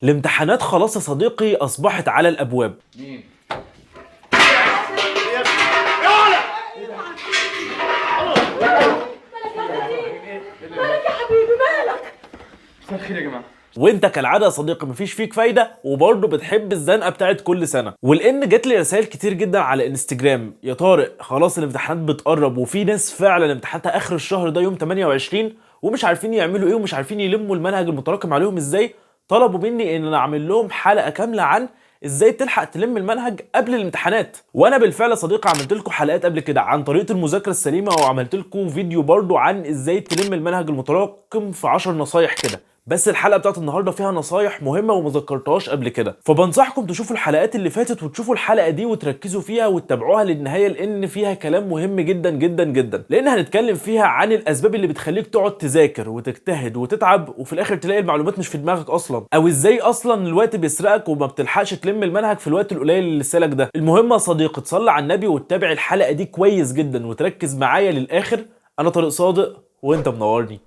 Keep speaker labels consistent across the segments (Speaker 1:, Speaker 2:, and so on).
Speaker 1: الامتحانات خلاص يا صديقي أصبحت على الأبواب.
Speaker 2: مين؟
Speaker 3: مالك يا حبيبي مالك؟
Speaker 2: مساء الخير يا جماعة.
Speaker 1: وانت كالعادة يا صديقي مفيش فيك فايده، وبرضه بتحب الزنقة بتاعت كل سنة. ولان جات لي رسائل كتير جدا على انستجرام، يا طارق خلاص الامتحانات بتقرب، وفي ناس فعلا امتحاناتها اخر الشهر ده يوم 28 ومش عارفين يعملوا ايه ومش عارفين يلموا المنهج المتراكم عليهم ازاي. طلبوا مني ان انا اعمل لهم حلقة كاملة عن ازاي تلحق تلم المنهج قبل الامتحانات. وانا بالفعل يا صديقي عملت لكم حلقات قبل كده عن طريقه المذاكرة السليمة، وعملت لكم فيديو برضو عن ازاي تلم المنهج المتراكم في 10 نصايح كده. بس الحلقة بتاعت النهارده فيها نصايح مهمة وما ذكرتهاش قبل كده، فبنصحكم تشوفوا الحلقات اللي فاتت وتشوفوا الحلقة دي وتركزوا فيها وتتابعوها للنهاية، لان فيها كلام مهم جدا جدا جدا. لان هنتكلم فيها عن الاسباب اللي بتخليك تقعد تذاكر وتجتهد وتتعب وفي الاخر تلاقي المعلومات مش في دماغك اصلا، او ازاي اصلا الوقت بيسرقك وما بتلحقش تلم المنهج في الوقت القليل اللي سالك ده. المهم يا صديقي تصلي على النبي وتتابع الحلقة دي كويس جدا وتركز معايا للاخر. انا طارق صادق وانت منورني.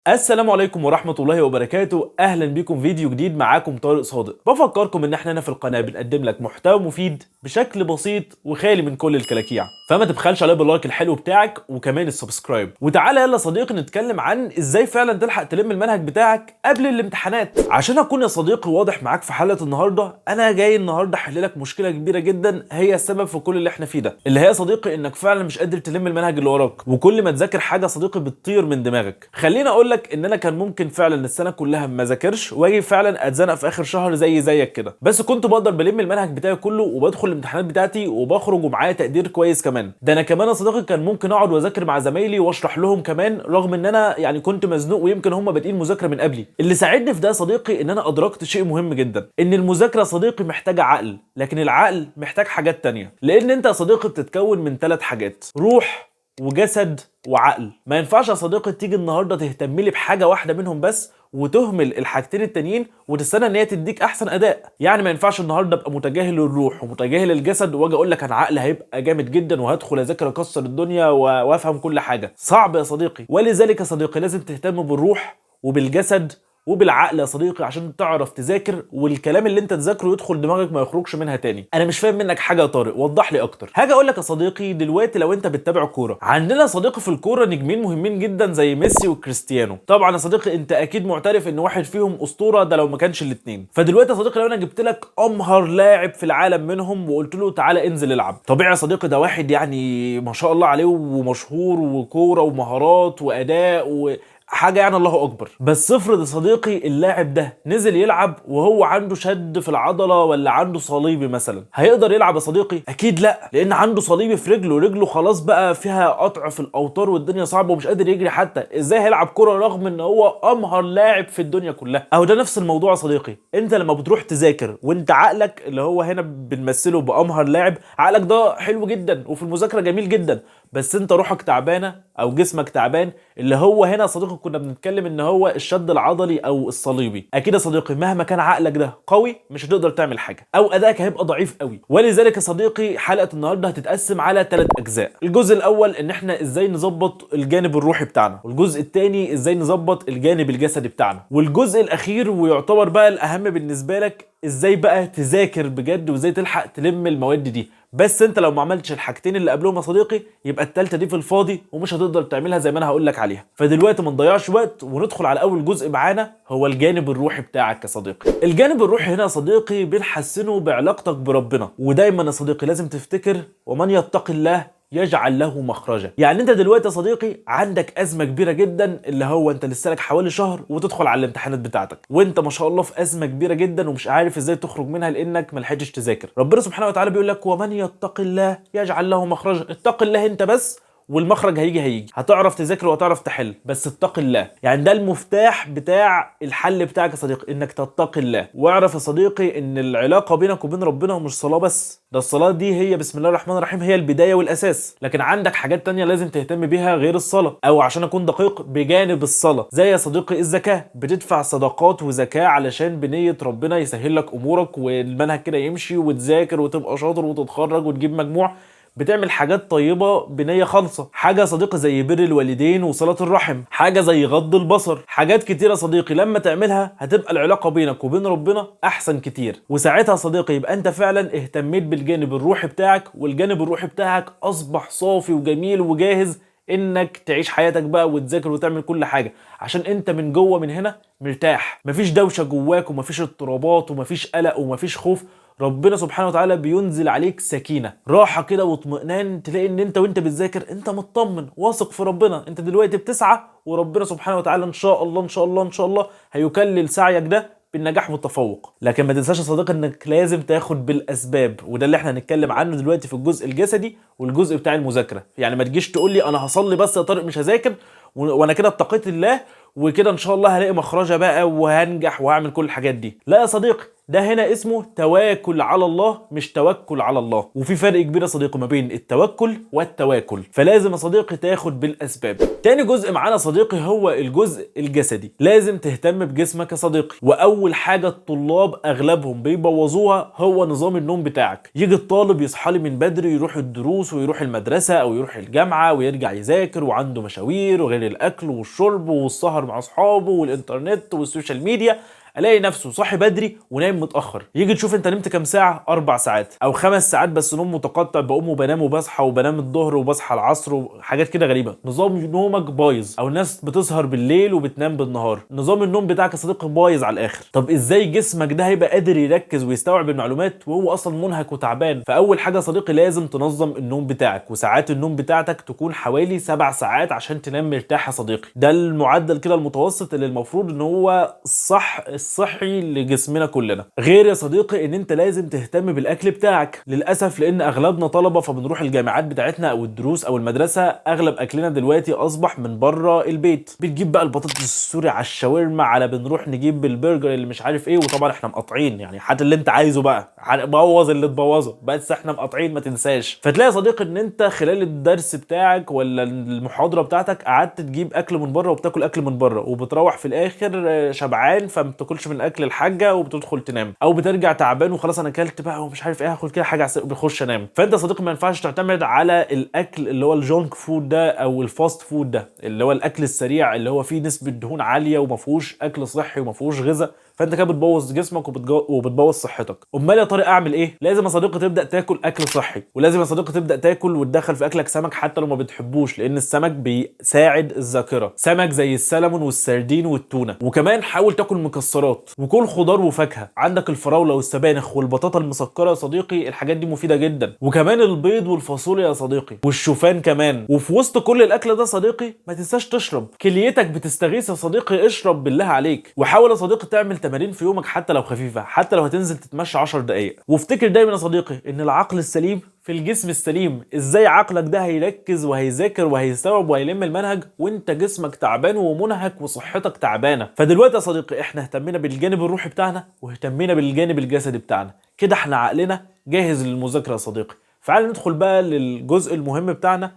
Speaker 1: السلام عليكم ورحمة الله وبركاته، أهلا بكم فيديو جديد، معاكم طارق صادق. بفكركم إن احنا هنا في القناة بنقدم لك محتوى مفيد بشكل بسيط وخالي من كل الكلاكيع، فما تبخلش عليا بال like الحلو بتاعك وكمان ال subscribe. وتعالى يلا صديقي نتكلم عن ازاي فعلا تلحق تلم المنهج بتاعك قبل الامتحانات. عشان اكون يا صديقي واضح معاك في حلقة النهاردة، انا جاي النهاردة احل لك مشكلة كبيرة جدا هي السبب في كل اللي احنا فيه ده، اللي هي يا صديقي انك فعلا مش قادر تلم المنهج اللي وراك، وكل ما تذاكر حاجة صديقي بتطير من دماغك. خليني اقول لك ان انا كان ممكن فعلا السنة كلها ما ذاكرش واجي فعلا اتزنق في اخر شهر زي زيك كده، بس كنت بقدر بلم المنهج بتاعي كله وبدخل الامتحانات بتاعتي وبخرج ومعايا تقدير كويس كمان. ده انا كمان يا صديقي كان ممكن اقعد واذاكر مع زمايلي واشرح لهم كمان، رغم ان انا يعني كنت مزنوق ويمكن هم بادئين مذاكرة من قبلي. اللي ساعدني في ده يا صديقي ان انا ادركت شيء مهم جدا، ان المذاكرة يا صديقي محتاجه عقل، لكن العقل محتاج حاجات تانية. لان انت يا صديقي بتتكون من 3 حاجات: روح وجسد وعقل. ما ينفعش يا صديقي تيجي النهارده تهتم لي بحاجة واحدة منهم بس وتهمل الحاجتين التانيين وتستنى ان هي تديك احسن اداء. يعني ما ينفعش النهارده ابقى متجاهل الروح ومتجاهل الجسد واجي اقول لك انا عقلي هيبقى جامد جدا وهدخل اذاكر اكسر الدنيا وافهم كل حاجة. صعب يا صديقي. ولذلك يا صديقي لازم تهتم بالروح وبالجسد وبالعقل يا صديقي عشان تعرف تذاكر، والكلام اللي انت تذاكره يدخل دماغك ما يخرجش منها تاني. انا مش فاهم منك حاجة يا طارق، وضح لي اكتر. هاجي اقول لك يا صديقي دلوقتي لو انت بتتابع كورة، عندنا صديقي في الكورة نجمين مهمين جدا زي ميسي وكريستيانو. طبعا يا صديقي انت اكيد معترف ان واحد فيهم اسطورة، ده لو ما كانش الاثنين. فدلوقتي يا صديقي لو انا جبت لك امهر لاعب في العالم منهم وقلت له تعالى انزل العب، طبيعي يا صديقي ده واحد يعني ما شاء الله عليه ومشهور وكوره ومهارات واداء حاجة يعني الله اكبر. بس افرض يا صديقي اللاعب ده نزل يلعب وهو عنده شد في العضلة ولا عنده صليبي مثلا، هيقدر يلعب يا صديقي؟ اكيد لا، لان عنده صليبي في رجله، رجله خلاص بقى فيها قطع في الاوتار والدنيا صعبة ومش قادر يجري حتى. ازاي هيلعب كره رغم ان هو امهر لاعب في الدنيا كلها؟ اهو ده نفس الموضوع يا صديقي. انت لما بتروح تذاكر وانت عقلك اللي هو هنا بنمثله بامهر لاعب، عقلك ده حلو جدا وفي المذاكرة جميل جدا، بس انت روحك تعبانة او جسمك تعبان، اللي هو هنا يا صديقي كنا بنتكلم ان هو الشد العضلي او الصليبي. اكيد يا صديقي مهما كان عقلك ده قوي مش هتقدر تعمل حاجة، او ادائك هيبقى ضعيف قوي. ولذلك يا صديقي حلقة النهارده هتتقسم على 3 اجزاء. الجزء الاول ان احنا ازاي نظبط الجانب الروحي بتاعنا، والجزء الثاني ازاي نظبط الجانب الجسدي بتاعنا، والجزء الاخير ويعتبر بقى الاهم بالنسبة لك ازاي بقى تذاكر بجد وازاي تلحق تلم المواد دي. بس انت لو ما عملتش الحاجتين اللي قبلهم يا صديقي يبقى التالتة دي في الفاضي ومش هتقدر تعملها زي ما انا هقول لك عليها. فدلوقتي ما نضيعش وقت وندخل على اول جزء معانا، هو الجانب الروحي بتاعك يا صديقي. الجانب الروحي هنا يا صديقي بنحسنه بعلاقتك بربنا. ودايما يا صديقي لازم تفتكر ومن يتق الله يجعل له مخرجا. يعني انت دلوقتي يا صديقي عندك ازمة كبيرة جدا، اللي هو انت لسه لك حوالي شهر وتدخل على الامتحانات بتاعتك، وانت ما شاء الله في ازمة كبيرة جدا ومش عارف ازاي تخرج منها لانك ما لحقتش تذاكر. ربنا سبحانه وتعالى بيقول لك ومن يتق الله يجعل له مخرجا. اتق الله انت بس والمخرج هيجي، هتعرف تذاكر وهتعرف تحل، بس اتق الله. يعني ده المفتاح بتاع الحل بتاعك يا صديقي، انك تتقي الله. واعرف يا صديقي ان العلاقة بينك وبين ربنا مش صلاة بس، ده الصلاة دي هي بسم الله الرحمن الرحيم هي البداية والاساس، لكن عندك حاجات تانية لازم تهتم بيها غير الصلاة، او عشان اكون دقيق بجانب الصلاة، زي يا صديقي الزكاة. بتدفع صدقات وزكاه علشان بنيه ربنا يسهل لك امورك والمنهج كده يمشي وتذاكر وتبقى شاطر وتتخرج وتجيب مجموع. بتعمل حاجات طيبة بنيه خالصة، حاجة يا صديقي زي بر الوالدين وصله الرحم، حاجة زي غض البصر، حاجات كتيرة يا صديقي لما تعملها هتبقى العلاقة بينك وبين ربنا احسن كتير. وساعتها يا صديقي يبقى انت فعلا اهتميت بالجانب الروحي بتاعك، والجانب الروحي بتاعك اصبح صافي وجميل وجاهز انك تعيش حياتك بقى وتذاكر وتعمل كل حاجة، عشان انت من جوه من هنا مرتاح، مفيش دوشه جواك ومفيش اضطرابات ومفيش قلق ومفيش خوف. ربنا سبحانه وتعالى بينزل عليك سكينة، راحة كده واطمئنان، تلاقي ان انت وانت بتذاكر انت مطمن واثق في ربنا، انت دلوقتي بتسعى وربنا سبحانه وتعالى ان شاء الله ان شاء الله ان شاء الله هيكلل سعيك ده بالنجاح والتفوق. لكن ما تنساش يا صديقي انك لازم تاخد بالاسباب، وده اللي احنا هنتكلم عنه دلوقتي في الجزء الجسدي والجزء بتاع المذاكرة. يعني ما تجيش تقول لي انا هصلي بس يا طارق مش هذاكر وانا كده اتقيت الله وكده ان شاء الله هلاقي مخرجه بقى وهنجح وهعمل كل الحاجات دي. لا يا صديقي، ده هنا اسمه تواكل على الله مش توكل على الله، وفي فرق كبير يا صديقي ما بين التوكل والتواكل، فلازم يا صديقي تاخد بالاسباب. تاني جزء معانا صديقي هو الجزء الجسدي، لازم تهتم بجسمك يا صديقي. واول حاجة الطلاب اغلبهم بيبوظوها هو نظام النوم بتاعك. يجي الطالب يصحى لي من بدري يروح الدروس ويروح المدرسة او يروح الجامعة ويرجع يذاكر وعنده مشاوير وغير الاكل والشرب والسهر مع اصحابه والانترنت وال social media، الاقي نفسه صاحي بدري ونايم متاخر. يجي تشوف انت نمت كام ساعة، 4 ساعات او 5 ساعات بس نوم متقطع، بقوم وبنام وبصحى وبنام الظهر وبصحى العصر وحاجات كده غريبة، نظام نومك بايظ. او الناس بتسهر بالليل وبتنام بالنهار، نظام النوم بتاعك يا صديقي بايظ على الاخر. طب ازاي جسمك ده هيبقى قادر يركز ويستوعب المعلومات وهو اصلا منهك وتعبان؟ فاول حاجة يا صديقي لازم تنظم النوم بتاعك، وساعات النوم بتاعتك تكون حوالي 7 ساعات عشان تنام مرتاح يا صديقي. ده المعدل كده المتوسط اللي المفروض ان هو الصح الصحي لجسمنا كلنا. غير يا صديقي ان انت لازم تهتم بالاكل بتاعك. للاسف لان اغلبنا طلبه فبنروح الجامعات بتاعتنا او الدروس او المدرسة، اغلب اكلنا دلوقتي اصبح من بره البيت. بتجيب بقى البطاطس السوري على الشاورما، على بنروح نجيب البرجر اللي مش عارف ايه، وطبعا احنا مقاطعين، يعني حتى اللي انت عايزه بقى بوظ اللي تبوظه، بس احنا مقاطعين ما تنساش. فتلاقي يا صديقي ان انت خلال الدرس بتاعك ولا المحاضرة بتاعتك قعدت تجيب اكل من بره وبتاكل اكل من بره، وبتروح في الاخر شبعان فما بتاكلش من اكل الحاجة وبتدخل تنام، او بترجع تعبان وخلاص انا اكلت بقى ومش عارف ايه، هاخد كده حاجة وبخش انام. فانت يا صديقي ما ينفعش تعتمد على الاكل اللي هو ال junk food ده او ال fast food ده، اللي هو الاكل السريع اللي هو فيه نسبه دهون عالية وما فيهوش اكل صحي وما فيهوش غذاء، فانت كده بتبوظ جسمك وبتبوظ صحتك. امال يا طارق اعمل ايه؟ لازم يا صديقي تبدا تاكل اكل صحي، ولازم يا صديقي تبدا تاكل وتدخل في اكلك سمك حتى لو ما بتحبوش، لان السمك بيساعد الذاكرة، سمك زي السلمون والسردين والتونه. وكمان حاول تاكل مكسرات وكل خضار وفاكهة، عندك الفراوله والسبانخ والبطاطا المسكره يا صديقي، الحاجات دي مفيدة جدا. وكمان البيض والفاصوليا يا صديقي والشوفان كمان. وفي وسط كل الاكل ده صديقي ما تنساش تشرب، كليتك بتستغيث يا صديقي، اشرب بالله عليك. وحاول يا صديقي تعمل تمارين في يومك حتى لو خفيفة، حتى لو هتنزل تتمشى 10 دقائق. وافتكر دايما يا صديقي ان العقل السليم في الجسم السليم. ازاي عقلك ده هيركز وهيذاكر وهيستوعب وهيلم المنهج وانت جسمك تعبان ومنهك وصحتك تعبانة؟ فدلوقتي يا صديقي احنا اهتمينا بالجانب الروحي بتاعنا واهتمينا بالجانب الجسدي بتاعنا، كده احنا عقلنا جاهز للمذاكره يا صديقي. فعلا ندخل بقى للجزء المهم بتاعنا،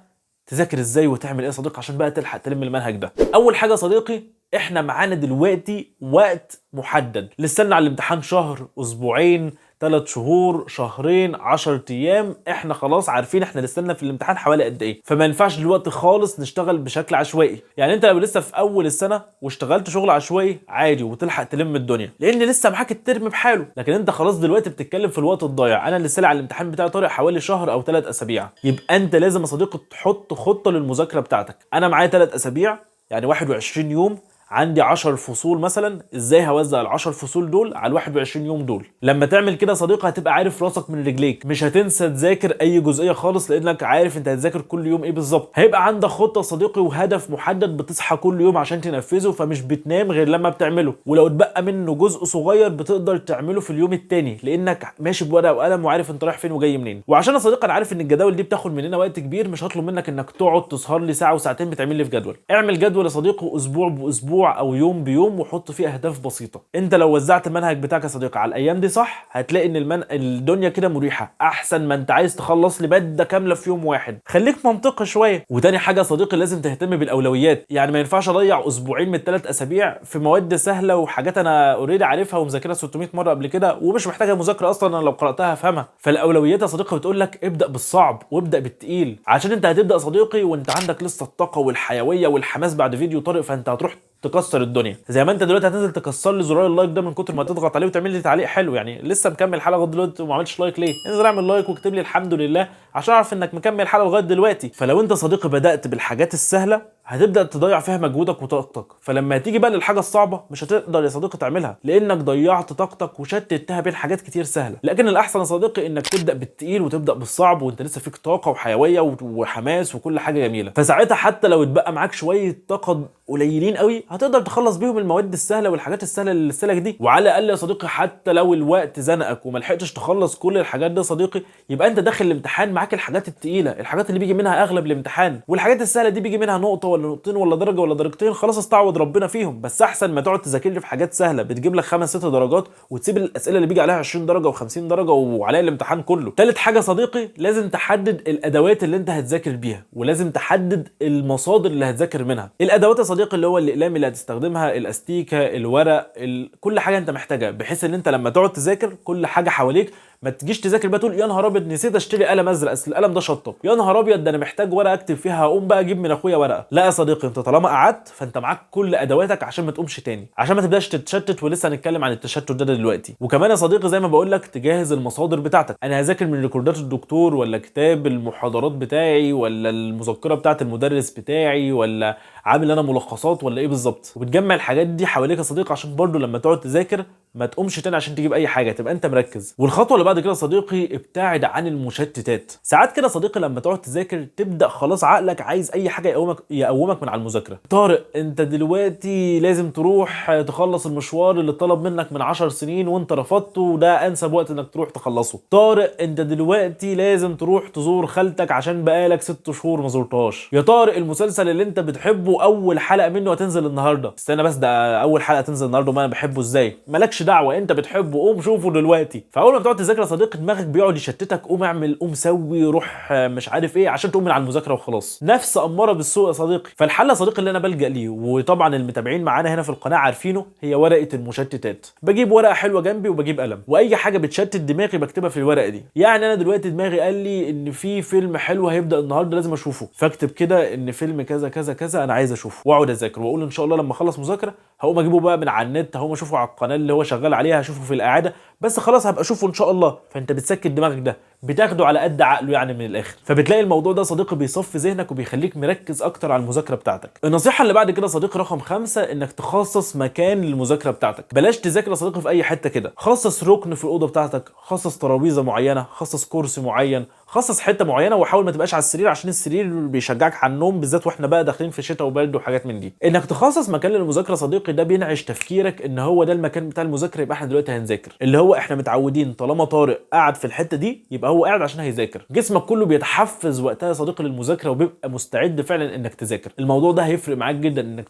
Speaker 1: تذاكر ازاي وتعمل ايه يا صديقي عشان بقى تلحق تلم المنهج ده. اول حاجة يا صديقي احنا معانا دلوقتي وقت محدد، لسه على الامتحان شهر، اسبوعين، 3 شهور، شهرين، 10 ايام، احنا خلاص عارفين احنا لسه في الامتحان حوالي قد ايه. فما ينفعش دلوقتي خالص نشتغل بشكل عشوائي. يعني انت لو لسه في اول السنة واشتغلت شغل عشوائي عادي وتلحق تلم الدنيا لان لسه معاك الترم بحاله، لكن انت خلاص دلوقتي بتتكلم في الوقت الضايع. انا لسه على الامتحان بتاعي طارق حوالي شهر او 3 اسابيع، يبقى انت لازم يا صديقي تحط خطه للمذاكره بتاعتك. انا معايا 3 اسابيع يعني 21 يوم، عندي 10 فصول مثلا، ازاي هوزع ال 10 فصول دول على ال 21 يوم دول؟ لما تعمل كده يا صديقي هتبقى عارف راسك من رجليك، مش هتنسى تذاكر اي جزئية خالص لانك عارف انت هتذاكر كل يوم ايه بالظبط. هيبقى عندك خطه صديقي وهدف محدد بتصحى كل يوم عشان تنفذه، فمش بتنام غير لما بتعمله، ولو اتبقى منه جزء صغير بتقدر تعمله في اليوم التاني لانك ماشي بورقه وقلم وعارف انت رايح فين وجاي منين. وعشان يا صديقي انا عارف ان الجداول دي بتاخد مننا وقت كبير، مش هطلب منك انك تقعد تسهر لي ساعة وساعتين بتعمل لي في جدول. اعمل جدول يا صديقي اسبوع باسبوع باسبوع او يوم بيوم، وحط فيه اهداف بسيطة. انت لو وزعت المنهج بتاعك يا صديقي على الايام دي صح، هتلاقي ان الدنيا كده مريحه، احسن ما انت عايز تخلص لي مادة كاملة في يوم واحد. خليك منطقي شوية. وتاني حاجة يا صديقي، لازم تهتم بالاولويات. يعني ما ينفعش اضيع اسبوعين من 3 اسابيع في مواد سهلة وحاجات انا already عارفها ومذاكرها 600 مرة قبل كده ومش محتاجه مذاكرة اصلا، انا لو قراتها هفهمها. فالاولويات يا صديقي بتقول لك ابدا بالصعب وابدا بالتقيل، عشان انت هتبدا يا صديقي وانت عندك لسه الطاقة والحيوية والحماس بعد فيديو طارق، فانت هتروح تكسر الدنيا. زي ما انت دلوقتي هتنزل تكسر لي زرار ال like ده من كتر ما تضغط عليه وتعمل لي تعليق حلو. يعني لسه مكمل حلقة لغاية دلوقتي وما عملتش like ليه؟ انزل اعمل like واكتب لي الحمد لله عشان اعرف انك مكمل حلقة لغاية دلوقتي. فلو انت صديقي بدات بالحاجات السهلة هتبدا تضيع فيها مجهودك وطاقتك، فلما تيجي بقى للحاجة الصعبة مش هتقدر يا صديقي تعملها، لانك ضيعت طاقتك وشتتها بين حاجات كتير سهلة. لكن الاحسن يا صديقي انك تبدا بالتقيل وتبدا بالصعب وانت لسه فيك طاقة وحيوية وحماس وكل حاجة جميلة. فساعتها حتى لو اتبقى معاك شوية طاقة قليلين قوي هتقدر تخلص بيهم المواد السهلة والحاجات السهلة اللي لسه لك دي. وعلى الاقل يا صديقي حتى لو الوقت زنقك وما لحقتش تخلص كل الحاجات دي يا صديقي، يبقى انت داخل الامتحان معاك الحاجات التقيله، الحاجات اللي بيجي منها اغلب الامتحان، والحاجات السهلة دي بيجي منها نقطة ولا نقطتين ولا درجه ولا درجتين، خلاص استعوض ربنا فيهم. بس احسن ما تقعد تذاكر لي في حاجات سهلة بتجيب لك 5 6 درجات وتسيب الاسئلة اللي بيجي عليها 20 درجه و50 درجه وعليها الامتحان كله. تالت حاجة صديقي، لازم تحدد الادوات اللي انت هتذاكر بيها، ولازم تحدد المصادر اللي هتذاكر منها. الادوات يا صديقي اللي هو الاقلام اللي هتستخدمها، الاستيكه، الورق، كل حاجة انت محتاجها، بحيث ان انت لما تقعد تذاكر كل حاجة حواليك. ما تجيش تذاكر بقى تقول يا نهار ابيض نسيت اشتري قلم ازرق، اصل القلم ده شطب، يا نهار ابيض ده انا محتاج ورقة اكتب فيها، هقوم بقى اجيب من اخويا ورقة. لا يا صديقي، انت طالما قعدت فانت معاك كل ادواتك عشان ما تقومش تاني، عشان ما تبداش تتشتت، ولسه هنتكلم عن التشتت ده دلوقتي. وكمان يا صديقي زي ما بقول لك تجهز المصادر بتاعتك. انا هذاكر من ريكوردات الدكتور ولا كتاب المحاضرات بتاعي ولا المذكرة بتاعت المدرس بتاعي ولا عامل انا ملخصات ولا ايه بالظبط؟ وبتجمع الحاجات دي حواليك يا صديقي عشان برضو لما تقعد تذاكر ما تقومش تاني عشان تجيب اي حاجة، تبقى انت مركز. والخطوة اللي بعد كده يا صديقي، ابتعد عن المشتتات. ساعات كده صديقي لما تقعد تذاكر تبدا خلاص عقلك عايز اي حاجة يقومك من على المذاكرة. طارق انت دلوقتي لازم تروح تخلص المشوار اللي طلب منك من 10 سنين وانت رفضته، وده انسب وقت انك تروح تخلصه. طارق انت دلوقتي لازم تروح تزور خالتك عشان بقالك 6 شهور ما زرتهاش. يا طارق المسلسل اللي انت بتحبه اول حلقة منه هتنزل النهارده. استنى بس، ده اول حلقة تنزل النهارده وما انا بحبه ازاي؟ مالكش دعوه، انت بتحبه قوم شوفه دلوقتي. فاول ما بتقعد تذاكر يا صديقي دماغك بيقعد يشتتك، قوم اعمل، قوم سوي، روح، مش عارف ايه، عشان تقوم من على المذاكرة وخلاص. نفس اماره بالسوء يا صديقي. فالحل يا صديقي اللي انا بلجأ ليه، وطبعا المتابعين معانا هنا في القناة عارفينه، هي ورقة المشتتات. بجيب ورقة حلوة جنبي وبجيب قلم، واي حاجة بتشتت دماغي بكتبها في الورقة دي. يعني انا دلوقتي دماغي قال لي ان في فيلم حلو هيبدا النهارده لازم اشوفه، فاكتب كده ان فيلم كذا كذا كذا انا عايز اشوفه، واقعد اذاكر واقول ان شاء الله لما اخلص مذاكرة هقوم اجيبه بقى من على النت، هقوم اشوفه على القناة اللي هو شغال عليها، هشوفه في الاعاده، بس خلاص هبقى اشوفه ان شاء الله. فانت بتسكت دماغك ده، بتاخده على قد عقله يعني من الاخر. فبتلاقي الموضوع ده صديقي بيصفي ذهنك وبيخليك مركز اكتر على المذاكرة بتاعتك. النصيحة اللي بعد كده صديقي رقم 5، انك تخصص مكان للمذاكره بتاعتك. بلاش تذاكر يا صديقي في اي حتة كده، خصص ركن في الاوضة بتاعتك، خصص ترابيزة معينة، خصص كرسي معين، خصص حتة معينه، وحاول ما تبقاش على السرير عشان السرير بيشجعك على النوم، بالذات واحنا بقى داخلين في شتاء وبرد وحاجات من دي. انك تخصص مكان للمذاكره صديقي ده بينعش تفكيرك ان هو ده المكان بتاع المذاكره، يبقى احنا دلوقتي هنذاكر. اللي هو احنا متعودين طالما طارق قعد في الحتة دي يبقى هو قاعد عشان هيذاكر. جسمك كله بيتحفز وقتها يا صديقي للمذاكره، وبيبقى مستعد فعلا انك تذاكر. الموضوع ده هيفرق معاك جدا، انك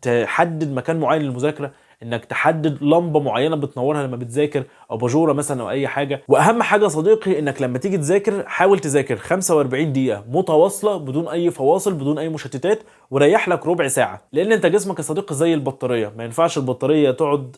Speaker 1: تحدد مكان معين للمذاكره، انك تحدد لمبة معينة بتنورها لما بتذاكر، اباجوره مثلا او اي حاجة. واهم حاجة يا صديقي انك لما تيجي تذاكر حاول تذاكر 45 دقيقة متواصلة بدون اي فواصل، بدون اي مشتتات، وريح لك ربع ساعة، لان انت جسمك يا صديقي زي البطارية، ما ينفعش البطارية تقعد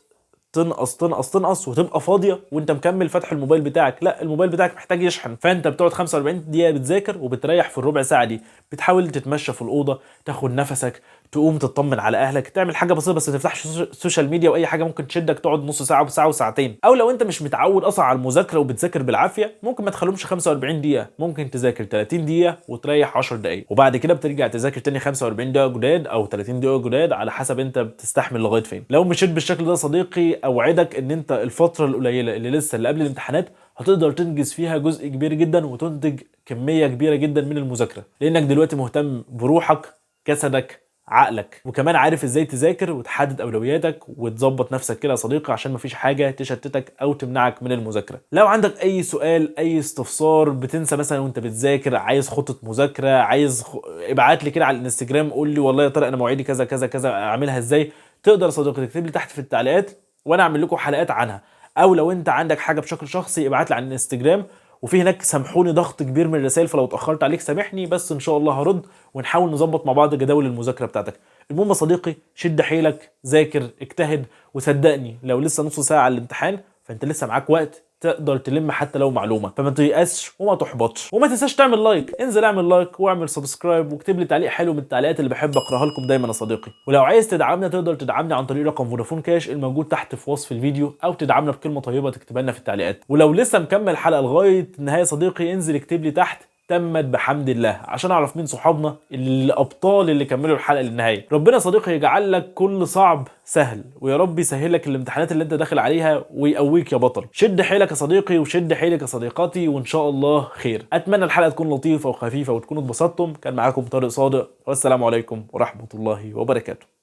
Speaker 1: تنقص تنقص تنقص وتبقى فاضية وانت مكمل فتح الموبايل بتاعك. لا، الموبايل بتاعك محتاج يشحن. فانت بتقعد 45 دقيقة بتذاكر وبتريح في الربع ساعة دي، بتحاول تتمشى في الاوضه، تاخد نفسك، تقوم تطمن على اهلك، تعمل حاجة بسيطة، بس ما تفتحش ال social media واي حاجة ممكن تشدك تقعد نص ساعة وساعة وساعتين. او لو انت مش متعود اصلا على المذاكرة وبتذاكر بالعافية، ممكن ما تخليهمش 45 دقيقه، ممكن تذاكر 30 دقيقة وتريح 10 دقائق، وبعد كده بترجع تذاكر تاني 45 دقيقة جداد او 30 دقيقة جداد على حسب انت بتستحمل لغاية فين. لو مشيت بالشكل ده صديقي اوعدك ان انت الفترة القليلة اللي لسه اللي قبل الامتحانات هتقدر تنجز فيها جزء كبير جدا وتنتج كمية كبيرة جدا من المذاكره، لانك دلوقتي مهتم بروحك، جسدك، عقلك، وكمان عارف ازاي تذاكر وتحدد اولوياتك وتظبط نفسك كده يا صديقي عشان مفيش حاجة تشتتك او تمنعك من المذاكرة. لو عندك اي سؤال، اي استفسار، بتنسى مثلا وانت بتذاكر، عايز خطه مذاكرة، عايز ابعت لي كده على الانستجرام، قول لي والله يا طارق انا مواعيدي كذا كذا كذا، اعملها ازاي؟ تقدر يا صديقي تكتب لي تحت في التعليقات وانا اعمل لكم حلقات عنها. او لو انت عندك حاجة بشكل شخصي ابعت لي على الانستجرام. وفي هناك سامحوني ضغط كبير من الرسائل، فلو اتاخرت عليك سامحني، بس ان شاء الله هرد ونحاول نظبط مع بعض جداول المذاكرة بتاعتك. المهم يا صديقي شد حيلك، ذاكر، اجتهد، وصدقني لو لسه نص ساعة على الامتحان فانت لسه معاك وقت تقدر تلم حتى لو معلومة، فما تيأسش وما تحبطش. وما تنساش تعمل like، انزل اعمل like واعمل subscribe واكتب لي تعليق حلو من التعليقات اللي بحب اقراها لكم دايما يا صديقي. ولو عايز تدعمنا تقدر تدعمنا عن طريق رقم فودافون كاش الموجود تحت في وصف الفيديو، او تدعمنا بكلمه طيبة تكتبها لنا في التعليقات. ولو لسه مكمل الحلقة لغاية النهاية يا صديقي، انزل اكتب لي تحت تمت بحمد الله عشان اعرف مين صحابنا الابطال اللي كملوا الحلقة للنهاية. ربنا يا صديقي يجعل لك كل صعب سهل، ويا رب يسهل لك الامتحانات اللي انت داخل عليها ويقويك يا بطل. شد حيلك يا صديقي وشد حيلك يا صديقاتي، وان شاء الله خير. اتمنى الحلقة تكون لطيفة وخفيفة وتكونوا اتبسطتم. كان معاكم طارق صادق، والسلام عليكم ورحمة الله وبركاته.